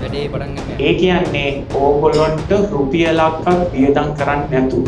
වැඩේ පටන් ගන්න. ඒ කියන්නේ ඕගොල්ලන්ට රුපියලක්වත් වියදම් කරන්න නැතුව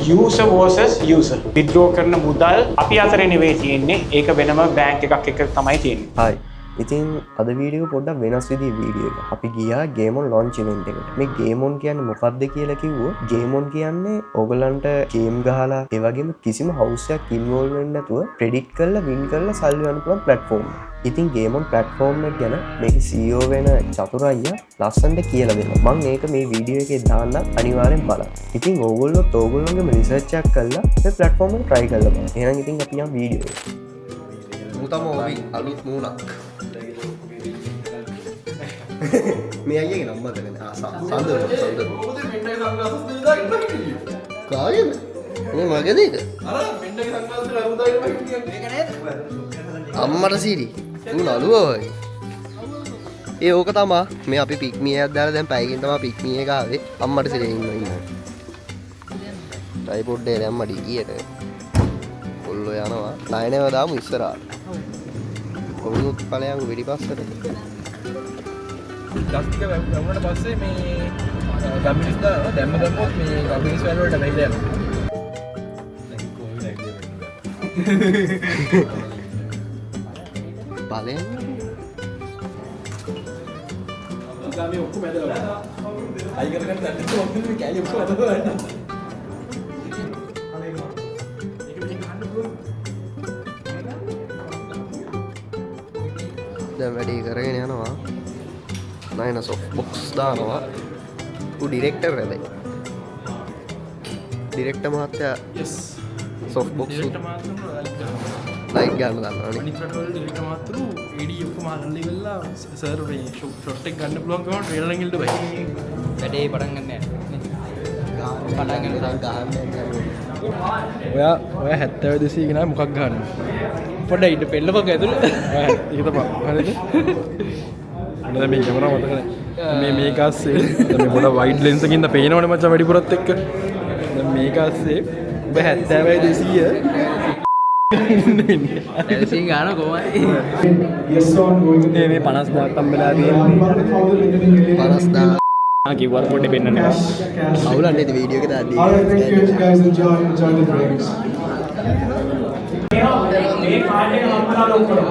යූසර් වර්සස් යූසර් විත්ඩ්‍රෝ කරන මුදල් අපි අතරේ නෙවෙයි තියෙන්නේ. ඒක වෙනම බැංක් එකක් එක තමයි තියෙන්නේ. හයි, ඉතින් අද වීඩියෝ පොඩ්ඩක් වෙනස් විදිහේ වීඩියෝ එකක්. අපි ගියා ගේම් ඔන් ලොන්ච් ඉවෙන්ට් එකට. මේ ගේම් ඔන් කියන්නේ මොකක්ද කියලා කිව්වොත්, ගේම් ඔන් කියන්නේ ඕගොල්ලන්ට ගේම් ගහලා ඒ වගේම කිසිම හවුස් එකක් ඉන්වෝල්ව් වෙන්නේ නැතුව ප්‍රෙඩික්ට් කරලා වින් කරලා සල්ලි ගන්න පුළුවන් ප්ලැට්ෆෝම් එකක්. ඉතින් ගේම් ඔන් ප්ලැට්ෆෝම් එක ගැන මේකේ CEO වෙන චතුර අයියා ලස්සනට කියලා දෙනවා. මං ඒක මේ වීඩියෝ එකේ දාන්නම්, අනිවාර්යෙන් බලන්න. ඉතින් ඕගොල්ලොත් ඕගොල්ලොන්ගේම රිසර්ච් එකක් කරලා මේ ප්ලැට්ෆෝම් එක try කරලා බලන්න. එහෙනම් ඉතින් අපි යමු වීඩියෝ එකට. මූ තම ඕවි අලුත් මූණක්. මේ අයියගේ නම මතක නෑ. ආ, සඳරු සඳරු. කාගේද? මේ මගේද ඒක? අම්මට සිරි. ඌ නළුවා වගේ. ඒ ඕක තමා මේ අපි පික්මී එකක් දාලා දැන් පැයකින් තමා පික්මී එක ආවේ. අම්මට සිරි ඉන්න ඉන්න. ට්‍රයිපොඩ් එක දැම්මා ඩිගියට. කොල්ලෝ යනවා. නයනව දාමු ඉස්සරහට. ඔවුනුත් ඵලයන් පිටිපස්සට. දස් ටික වැවුනට පස්සේ මේ ගම්මිරිස් දානවා. දැම්ම දැම්මොත් මේ ගම්මිරිස් වැල් වලට වැහිලා යනවා. ඵලයන්. මේ ඔක්කොම ඇදලා අයි කරගන්න දන්නේ නැහැ මොකද මේ කැලි ඔක්කොම ඇදලා ගන්න. ඒක මෙහෙන් ගහන්න පුළුවන්. දැන් වැඩේ කරගෙන යනවා. නයන සොෆ්ට් බොක්ස් දානවා. ඌ ඩිරෙක්ටර් හැබැයි. ඩිරෙක්ටර් මහත්තයා. Yes. Soft box director මහත්තයෝ ලයිට් ගන්නවා. ලයිට් ගන්න දන්නවනේ. අනිත් රටවල ඩිරෙක්ටර් මහත්තයෝ AD ඔක්කොම අහලා ඉවරලා සර් මේ ෂොට් එක ගන්න පුළුවන් කම ට්‍රේලර් එකෙන් ඉල්ල බයි. වැඩේ පටන් ගන්න නේ. පටන් ගන්න. ගහන්න යන්නේ. ඔයා ඔයා 70 200 ගෙනාවේ මොකක් ගහන්නද? පොඩ්ඩක් ඉන්න පෙන්නපන් ඇතුළේ. ඒක තමයි. හරිද? ඔන්න දැන් මේ කැමරාව මතක නැහැ. මේ මේක අස්සේ දැන් මේ පොඩ වයිඩ් ලෙන්ස් එකකින් ද පේනවනේ මචං වැඩිපුරත් එක්ක. දැන් මේක අස්සේ ඔබ 70 200 ඉන්නේ. එල්සින් ගන්න කොහමද? මේ මේ 50000ක් හම්බෙලා තියෙන්නේ. 50,000. ආ, කිව්වත් පොඩි පෙන්නන්න එපා. අවුලක් නේද වීඩියෝ එක දාද්දී? All right, thank you guys. Enjoy, enjoy the drinks. මේ කාඩ් එක හම්බුනාද ඔක්කොම?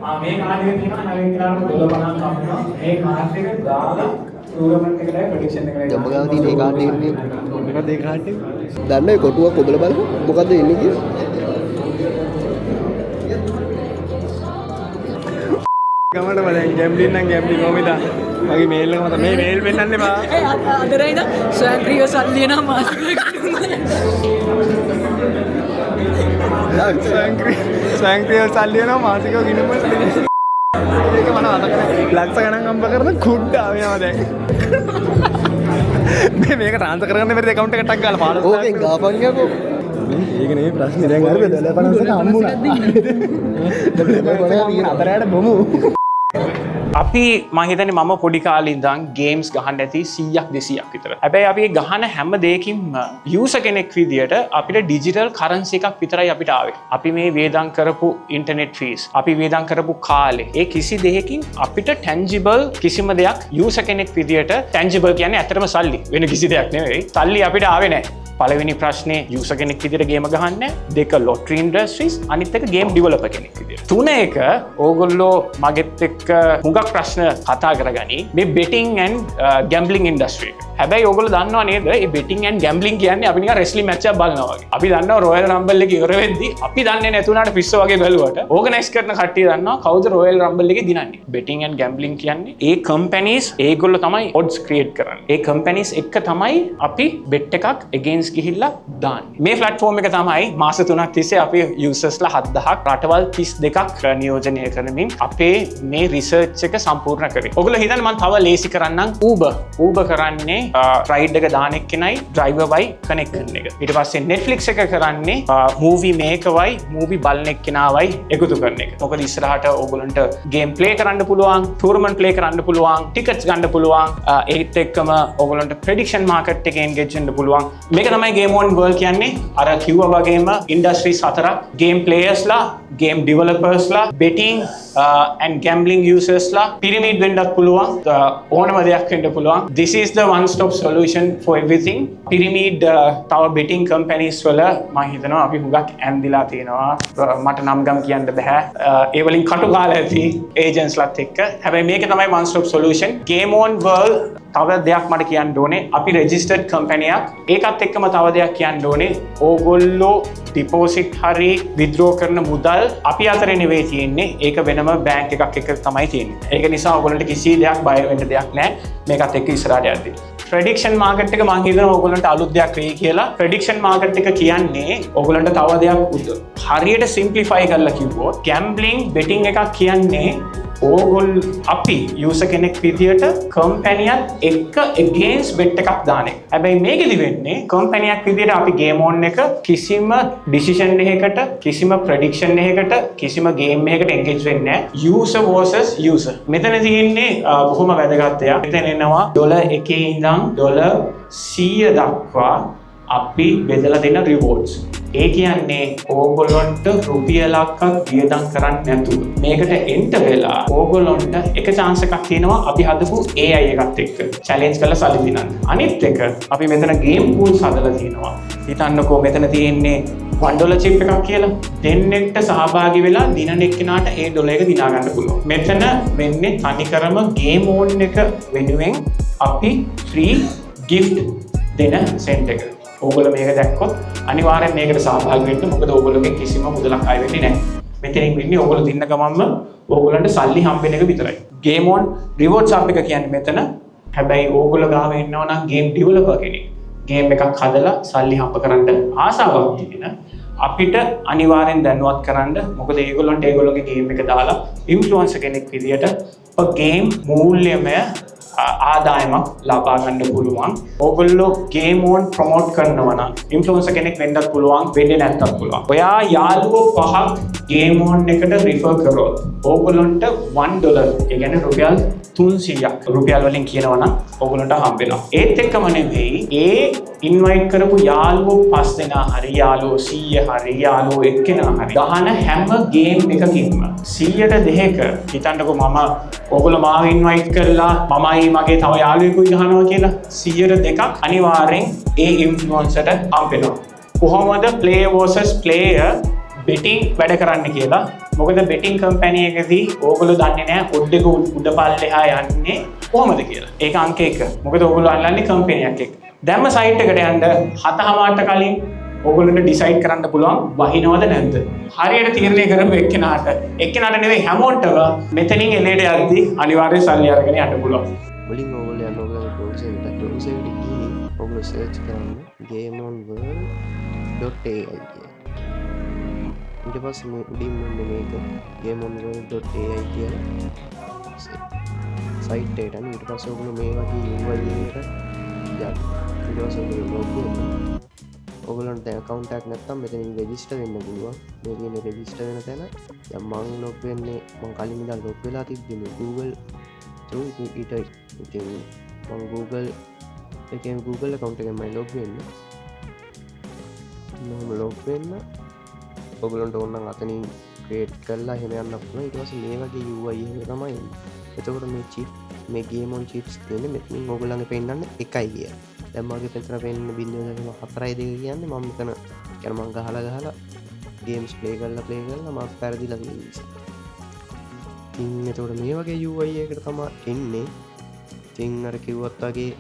ආ, මේ කාඩ් එක තියෙනවා හැම එක්කනම ඩොලර් 50ක් හම්බුනා. මේ කාඩ් එක දාලා ටූර්නමන්ට් එකටයි ප්‍රෙඩික්ෂන් එකටයි. ජම්බ ගාව තියෙන ඒ කාඩ් එක නේ. මොකක්ද ඒ කාඩ් එක? දන්නේ කොටුවක් ඔබලා බලමු මොකද්ද එන්නේ කියලා. ගමට බලයන් ගැම්බ්ලින් නම් ගැම්බ්ලින් කොහොමද? මගේ මේල් එක මත මේ මේල් පෙන්නන්න එපා. ඒ අදරයි නම් ස්වයංක්‍රීය සල්ලි එනවා මාසික. ස්වයංක්‍රීය සල්ලි එනවා මාසිකව ගිණුම් වලට. ඒක මට මතක නැහැ. ලක්ෂ ගණන් හම්බ කරන කුඩ්ඩා වෙනවා දැන්. මේ මේක ට්‍රාන්ස්ෆර් කරගන්න බැරිද ඇකවුන්ට් එකට ටක් ගාලා 15,000? ඕකෙන් ගාපන් යකෝ. ඒක නෙමෙයි ප්‍රශ්නේ. දැන් හරිද? ඩොලර් 50ක හම්බුණා. ඩොලර් 50ක හම්බුණා. අතරයට බොමු. අපි මං හිතන්නේ මම පොඩි කාලේ ඉඳන් ගේම්ස් ගහන්න ඇති 100ක් 200ක් විතර. හැබැයි අපි ඒ ගහන හැම දෙයකින්ම යූසර් කෙනෙක් විදියට අපිට ඩිජිටල් කරන්සි එකක් විතරයි අපිට ආවේ. අපි මේ වේදම් කරපු ඉන්ටර්නෙට් ෆීස්, අපි වේදම් කරපු කාලේ, ඒ කිසි දෙයකින් අපිට ටැන්ජිබල් කිසිම දෙයක් යූසර් කෙනෙක් විදියට, ටැන්ජිබල් කියන්නේ ඇත්තටම සල්ලි, වෙන කිසි දෙයක් නෙවෙයි. සල්ලි අපිට ආවේ නැහැ. පළවෙනි ප්‍රශ්නේ යූසර් කෙනෙක් විදියට ගේම ගහන්නේ, දෙක ලොටරි ඉන්ඩස්ට්‍රීස්, අනිත් එක ගේම් ඩිවෙලොපර් කෙනෙක් විදියට. තුන එක ඕගොල්ලෝ මගෙත් එක්ක හුඟක් ප්‍රශ්න කතා කරගනි මේ බෙටිං ඇන්ඩ් ගැම්බ්ලිං ඉන්ඩස්ට්‍රි එක. හැබැයි ඕගොල්ලෝ දන්නව නේද මේ බෙටිං ඇන්ඩ් ගැම්බ්ලිං කියන්නේ අපි නිකන් රෙස්ලිං මැච් එකක් බලනවා වගේ. අපි දන්නවා රොයල් රම්බල් එක ඉවර වෙද්දි අපි දන්නේ නැතුණාට පිස්සෝ වගේ බැලුවට ඕගනයිස් කරන කට්ටිය දන්නවා කවුද රොයල් රම්බල් එකේ දිනන්නේ. බෙටිං ඇන්ඩ් ගැම්බ්ලිං කියන්නේ ඒ කම්පැනිස් ඒගොල්ලෝ තමයි ඔඩ්ස් ක්‍රියේට් කරන්නේ. ඒ කම්පැනිස් එක්ක තමයි අපි බෙට් එකක් එගේන්ස් ගිහිල්ලා දාන්නේ. මේ ප්ලැට්ෆෝම් එක තමයි මාස 3ක් තිස්සේ අපි යූසර්ස්ලා 7000ක් රටවල් 32ක් නියෝජනය කරමින් අපේ මේ රිසර්ච් එක සම්පූර්ණ කරේ. ඔයගොල්ලෝ හිතන්නේ මං තව ලේසි කරන්නම් Uber. Uber කරන්නේ රයිඩ් එක දාන එක්කෙනයි ඩ්‍රයිවර්වයි කනෙක්ට් කරන එක. ඊට පස්සේ Netflix එක කරන්නේ මූවි මේකර්වයි මූවි බලන එක්කෙනාවයි එකතු කරන එක. මොකද ඉස්සරහට ඕගොල්ලන්ට ගේම් ප්ලේ කරන්න පුළුවන්, ටූර්නමන්ට් ප්ලේ කරන්න පුළුවන්, ටිකට්ස් ගන්න පුළුවන්. ඒත් එක්කම ඕගොල්ලන්ට ප්‍රෙඩික්ෂන් මාකට් එකේ එන්ගේජ් වෙන්න පුළුවන්. මේක තමයි ගේම් ඔන් වර්ල්ඩ් කියන්නේ. අර කිව්වා වගේම ඉන්ඩස්ට්‍රීස් හතරක්: ගේම් ප්ලේයර්ස්ලා, ගේම් ඩිවෙලොපර්ස්ලා, බෙටිං ඇන්ඩ් ගැම්බ්ලිං යූසර්ස්ලා. පිරමිඩ් වෙන්නත් පුළුවන්, ඕනම දෙයක් වෙන්න පුළුවන්. This is the one stop solution for everything. Pyramid තව බෙටිං කම්පැනිස් වල මම හිතනවා අපි හුඟක් ඇන්දිලා තියෙනවා. මට නම් ගම් කියන්න බෑ. ඒ වලින් කටු කාලා ඇති ඒජන්ට්ස්ලත් එක්ක. හැබැයි මේක තමයි one stop solution, Game On World. තව දෙයක් මට කියන්න ඕනේ, අපි රෙජිස්ටර්ඩ් කම්පැනියක්. ඒකත් එක්කම තව දෙයක් කියන්න ඕනේ, ඕගොල්ලෝ ඩිපෝසිට් හරි විත්ඩ්‍රෝ කරන මුදල් අපි අතරේ නෙවෙයි තියෙන්නේ. ඒක වෙනම බැංක් එකක් එක්ක තමයි තියෙන්නේ. ඒක නිසා ඕගොල්ලන්ට කිසි දෙයක් බය වෙන්න දෙයක් නැහැ මේකත් එක්ක ඉස්සරහට යද්දි. ප්‍රෙඩික්ෂන් මාකට් එක මං හිතනවා ඕගොල්ලන්ට අලුත් දෙයක් වෙයි කියලා. ප්‍රෙඩික්ෂන් මාකට් එක කියන්නේ ඕගොල්ලන්ට තව දෙයක් හරියට සිම්ප්ලිෆයි කරලා කිව්වොත්, ගැම්බ්ලිං බෙටිං එකක් කියන්නේ ඕගොල් අපි යූසර් කෙනෙක් විදියට කම්පැනියත් එක්ක එගේන්ස් බෙට් එකක් දාන එක. හැබැයි මේකෙදි වෙන්නේ කම්පැනියක් විදියට අපි ගේම් ඔන් එක කිසිම ඩිසිෂන් එකකට, කිසිම ප්‍රෙඩික්ෂන් එකකට, කිසිම ගේම් එකකට එන්ගේජ් වෙන්නේ නැහැ. User versus user. මෙතන තියෙන්නේ බොහොම වැදගත් දෙයක්. මෙතන එනවා ඩොලර් එකේ ඉඳන් ඩොලර් 100 දක්වා අපි බෙදලා දෙන රිවෝඩ්ස්. ඒ කියන්නේ ඕගොල්ලොන්ට රුපියලක්වත් වියදම් කරන්න නැතුව මේකට එන්ටර් වෙලා ඕගොල්ලොන්ට එක චාන්ස් එකක් තියෙනවා අපි හදපු AI එකත් එක්ක චැලෙන්ජ් කරලා සල්ලි දිනන්න. අනිත් එක අපි මෙතන ගේම් පූල්ස් හදලා තියෙනවා. හිතන්නකෝ මෙතන තියෙන්නේ 1 ඩොලර් චිප් එකක් කියලා. දෙන්නෙක්ට සහභාගී වෙලා දිනන එක්කෙනාට ඒ ඩොලර් එක දිනා ගන්න පුළුවන්. මෙතන වෙන්නේ තනිකරම ගේම් ඕන් එක වෙනුවෙන් අපි ෆ්‍රී ගිෆ්ට් දෙන සෙන්ට් එක. ඕගොල්ලෝ මේක දැක්කොත් අනිවාර්යෙන් මේකට සහභාගී වෙන්න, මොකද ඕගොල්ලෝගෙන් කිසිම මුදලක් අය වෙන්නේ නැහැ. මෙතනින් වෙන්නේ ඕගොල්ලෝ දින්න ගමන්ම ඕගොල්ලන්ට සල්ලි හම්බෙන එක විතරයි. ගේම් ඔන් රිවෝඩ්ස් හබ් එක කියන්නේ මෙතන. හැබැයි ඕගොල්ලෝ ගාව ඉන්නවා නම් ගේම් ඩෙවලොපර් කෙනෙක්, ගේම් එකක් හදලා සල්ලි හම්බ කරන්න ආසාවක් තියෙන, අපිට අනිවාර්යෙන් දැනුවත් කරන්න. මොකද ඒගොල්ලන්ට ඒගොල්ලෝගේ ගේම් එක දාලා ඉන්ෆ්ලුවන්සර් කෙනෙක් විදියට ගේම් මූල්‍යමය ආදායමක් ලබා ගන්න පුළුවන්. ඕගොල්ලෝ ගේම් ඕන් ප්‍රොමෝට් කරනවා නම් ඉන්ෆ්ලුවන්සර් කෙනෙක් වෙන්නත් පුළුවන්, වෙන්නේ නැත්තත් පුළුවන්. ඔයා යාළුවෝ පහක් ගේම් ඕන් එකට රිෆර් කරොත් ඕගොල්ලන්ට 1 ඩොලර්, ඒ කියන්නේ රුපියල් 300ක් රුපියල් වලින් කියනවා නම් ඕගොල්ලන්ට හම්බ වෙනවා. ඒත් එක්කම නෙවෙයි, ඒ ඉන්වයිට් කරපු යාළුවෝ පස් දෙනා හරි, යාළුවෝ 100 හරි, යාළුවෝ එක්කෙනා හරි ගහන හැම ගේම් එකකින්ම 100ට දෙකක, හිතන්නකෝ මම ඕගොල්ලෝ මාව ඉන්වයිට් කරලා මමයි මගේ තව යාළුවෙකුයි ගහනවා කියලා, 100ට දෙකක් අනිවාර්යෙන් ඒ ඉන්ෆ්ලුවන්සර්ට හම්බ වෙනවා. කොහොමද ප්ලේයර් වර්සස් ප්ලේයර් බෙටිං වැඩ කරන්න කියලා. මොකද බෙටිං කම්පැනි එකදී ඕගොල්ලෝ දන්නේ නැහැ ඔඩ් එක උඩ පල්ලෙහා යන්නේ කොහොමද කියලා. ඒක අංක එක. මොකද ඕගොල්ලෝ අල්ලන්නේ කම්පැනියක් එක්ක. දැම්ම සයිට් එකට යන්න 7:30ට කලින් ඕගොල්ලන්ට ඩිසයිඩ් කරන්න පුළුවන් වහිනවද නැද්ද. හරියට තීරණය කරපු එක්කෙනාට, එක්කෙනාට නෙවෙයි හැමෝටම මෙතනින් එළියට යද්දි අනිවාර්යෙන් සල්ලි අරගෙන යන්න පුළුවන්. මුලින් ඕගොල්ලෝ යන්න ඕගොල්ලෝගේ බ්‍රවුසර් එකට. බ්‍රවුසර් එකට ගිහින් ඕගොල්ලෝ සර්ච් කරන්න gameonworld.ai කියලා. ඊට පස්සේ මේ උඩින් මෙන්න මේක gameonworld.ai කියලා සයිට් එකට යන්න. ඊට පස්සේ ඔයගොල්ලෝ මේ වගේ UI එකකට යන්න. ඊට පස්සේ ඔයගොල්ලෝ ලොග් වෙන්න. ඔයගොල්ලන්ට දැන් ඇකවුන්ට් එකක් නැත්නම් මෙතනින් රෙජිස්ටර් වෙන්න පුළුවන්. මේ තියෙන රෙජිස්ටර් වෙන තැන. දැන් මං ලොග් වෙන්නේ, මං කලින් ඉඳන් ලොග් වෙලා තිබ්බේ මේ Google through. ඉතින් ඊට ඉතින් මං Google එකෙන් Google account එකෙන්මයි ලොග් වෙන්නේ. මෙහෙම ලොග් වෙන්න ඔයගොල්ලන්ට ඕන නම් අතනින් ක්‍රියේට් කරලා එහෙම යන්න පුළුවන්. ඊට පස්සේ මේ වගේ UI එකක තමයි එන්නේ. එතකොට මේ චිප්, මේ ගේම් ඔන් චිප්ස් තියෙන්නේ මෙතනින් ඔයගොල්ලන්ගේ පෙන්නන්නේ එකයි කියලා. දැන් මගේ මෙතන පෙන්නේ 0.42 කියන්නේ මම මෙතන කියන්නේ මං ගහලා ගහලා ගේම්ස් ප්ලේ කරලා ප්ලේ කරලා මම පැරදිලා තියෙන නිසා. ඉතින් එතකොට මේ වගේ UI එකකට තමා එන්නේ. ඉතින් අර කිව්වත් වගේ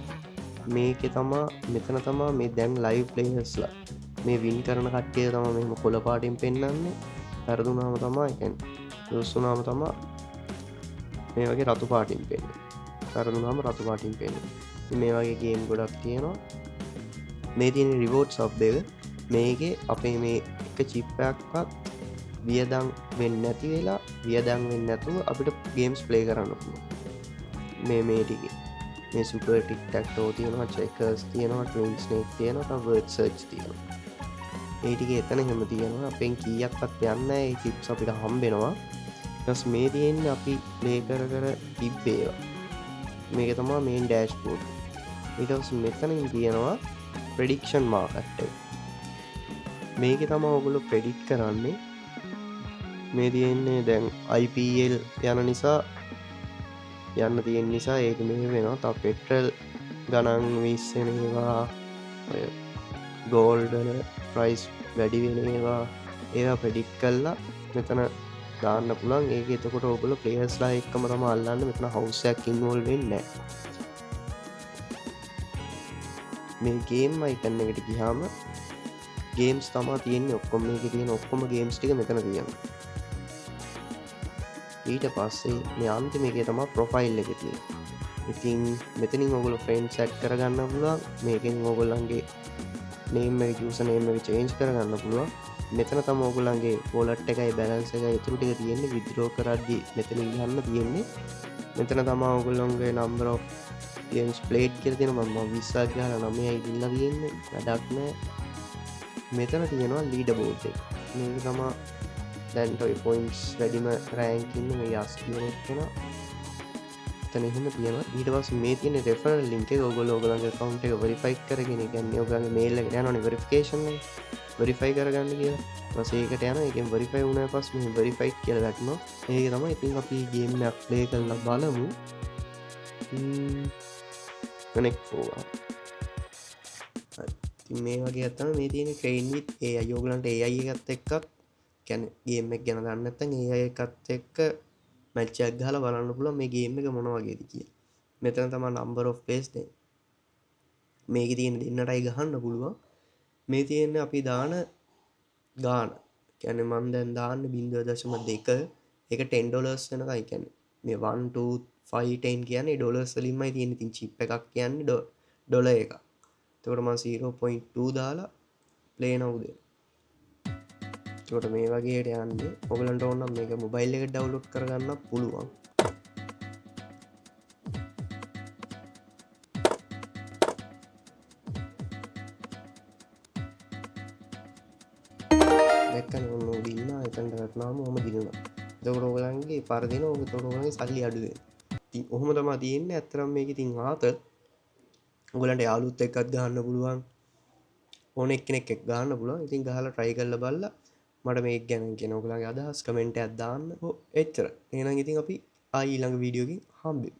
මේකේ තමා මෙතන තමා මේ දැන් ලයිව් ප්ලේයර්ස්ලා මේ වින් කරන කට්ටිය තමා මෙහෙම කොළ පාටින් පෙන්වන්නේ. වැරදුනාම තමා, ඒ කියන්නේ ලොස් වුනාම තමා මේ වගේ රතු පාටින් පෙන්නේ. වැරදුනාම රතු පාටින් පෙන්නේ. ඉතින් මේ වගේ ගේම් ගොඩක් තියෙනවා. මේ තියෙන රිවෝඩ් සබ් එක. මේකේ අපේ මේ එක චිප් එකක්වත් වියදම් වෙන්නේ නැති වෙලා, වියදම් වෙන්නේ නැතුව අපිට ගේම්ස් ප්ලේ කරන්න පුළුවන්. මේ මේ ටිකේ. මේ සුපර් ටික් ටැක් ටෝ තියෙනවා, චෙකර්ස් තියෙනවා, ට්වින් ස්නේක් තියෙනවා, තව වර්ඩ් සර්ච් තියෙනවා. ඒ ටික එතන හැම තියෙනවා. අපෙන් කීයක්වත් යන්නේ නැහැ. ඒ චිප්ස් අපිට හම්බෙනවා. ඊට පස්සේ මේ තියෙන්නේ අපි ප්ලේ කර කර තිබ්බ ඒවා. මේක තමයි මේන් ඩෑෂ්බෝඩ්. ඊට පස්සේ මෙතනින් තියෙනවා ප්‍රෙඩික්ෂන් මාකට් එක. මේකේ තමයි ඔයගොල්ලෝ ප්‍රෙඩික්ට් කරන්නේ. මේ තියෙන්නේ දැන් IPL යන නිසා යන්න තියෙන නිසා ඒක මෙහෙම වෙනවා. තව පෙට්‍රල් ගණන් 20 වෙන ඒවා, ඔය ගෝල්ඩ් වල ප්‍රයිස් වැඩි වෙන ඒවා, ඒවා ප්‍රෙඩික්ට් කරලා මෙතන දාන්න පුළුවන්. ඒක එතකොට ඔයගොල්ලෝ ප්ලේයර්ස්ලා එක්කම තමයි අල්ලන්නේ. මෙතන හවුස් එකක් ඉන්වෝල්ව් වෙන්නේ නැහැ. මේ ගේම් අයිකන් එකට ගියාම ගේම්ස් තමා තියෙන්නේ. ඔක්කොම මේකේ තියෙන ඔක්කොම ගේම්ස් ටික මෙතන තියෙනවා. ඊට පස්සේ මේ අන්තිම එකේ තමා ප්‍රොෆයිල් එක තියෙන්නේ. ඉතින් මෙතනින් ඔයගොල්ලෝ ෆ්‍රෙන්ඩ්ස් ඇඩ් කරගන්න පුළුවන්. මේකෙන් ඔයගොල්ලන්ගේ නේම් එක, යූසර් නේම් එක චේන්ජ් කරගන්න පුළුවන්. මෙතන තමයි ඔයගොල්ලන්ගේ වොලට් එකයි බැලන්ස් එකයි ඉතුරු ටික තියෙන්නේ. විත්ඩ්‍රෝ කරද්දි මෙතනින් ගන්න තියෙන්නේ. මෙතන තමයි ඔයගොල්ලන්ගේ number of games played කියලා තියෙනවා. මම 20ක් ගහලා 9යි දීලා තියෙන්නේ. වැඩක් නෑ. මෙතන තියෙනවා ලීඩර් බෝඩ් එක. මේක තමයි දැන් ඔය පොයින්ට්ස් වැඩිම රෑන්ක් ඉන්න මේ යස් කියන එක්කෙනා. එතන එහෙම තියෙනවා. ඊට පස්සේ මේ තියෙන රෙෆරල් ලින්ක් එක ඔයගොල්ලෝ ඔයගොල්ලන්ගේ ඇකවුන්ට් එක වෙරිෆයි කරගෙන, ඒ කියන්නේ ඔයගොල්ලන්ගේ මේල් එකට යනවනේ වෙරිෆිකේෂන් එක. වෙරිෆයි කරගන්න කියලා. ඊට පස්සේ ඒකට යනවා. ඒකෙන් වෙරිෆයි වුණාට පස්සේ මෙහෙම වෙරිෆයි කියලා වැටෙනවා. ඒක තමයි. ඉතින් අපි ගේම් එකක් ප්ලේ කරලා බලමු. Connect for. හරි. ඉතින් මේ වගේ එකක් තමයි මේ තියෙන ට්‍රේන් විත් AI. ඔයගොල්ලන්ට AI එකත් එක්කත්, කියන්නේ ගේම් එක ගැන දන්නේ නැත්නම් AI එකත් එක්ක මැච් එකක් ගහලා බලන්න පුළුවන් මේ ගේම් එක මොන වගේද කියලා. මෙතන තමයි number of plays දෙන්නේ. මේකේ තියෙන දෙන්නටයි ගහන්න පුළුවන්. මේ තියෙන්නේ අපි දාන ගාන. කියන්නේ මං දැන් දාන්නේ බිංදුව දශම දෙක. ඒක ten dollars වෙනකන්. ඒ කියන්නේ මේ 1 2 5 10 කියන්නේ ඩොලර්ස් වලින්මයි තියෙන්නේ. ඉතින් චිප් එකක් කියන්නේ ඩොලර් එකක්. එතකොට මං 0.2 දාලා ප්ලේ now දෙනවා. එතකොට මේ වගේට යන්නේ. ඔයගලන්ට ඕන නම් මේක මොබයිල් එකට ඩවුන්ලෝඩ් කරගන්න පුළුවන්. දැක්කනේ ඔන්න උඩ ඉන්නවා. එතනට වැටුනාම ඔහම දිනුනා. එතකොට ඔයගලන්ගේ පාර දෙනවා. ඔක එතකොට ඔයගලන්ගේ සල්ලි අඩු වෙනවා. ඉතින් ඔහොම තමයි තියෙන්නේ. ඇත්තටම මේක ඉතින් ආතල්. ඔයගලන්ට යාළුවොත් එක්කත් ගහන්න පුළුවන්. ඕන එක්කෙනෙක් එක්ක ගහන්න පුළුවන්. ඉතින් ගහලා try කරලා බලලා මට මේක ගැන කියන ඔයගලන්ගේ අදහස් කමෙන්ට් එකක් දාන්න. ඔව් එච්චරයි. එහෙනම් ඉතින් අපි ආයි ඊළඟ වීඩියෝ එකකින් හම්බෙමු.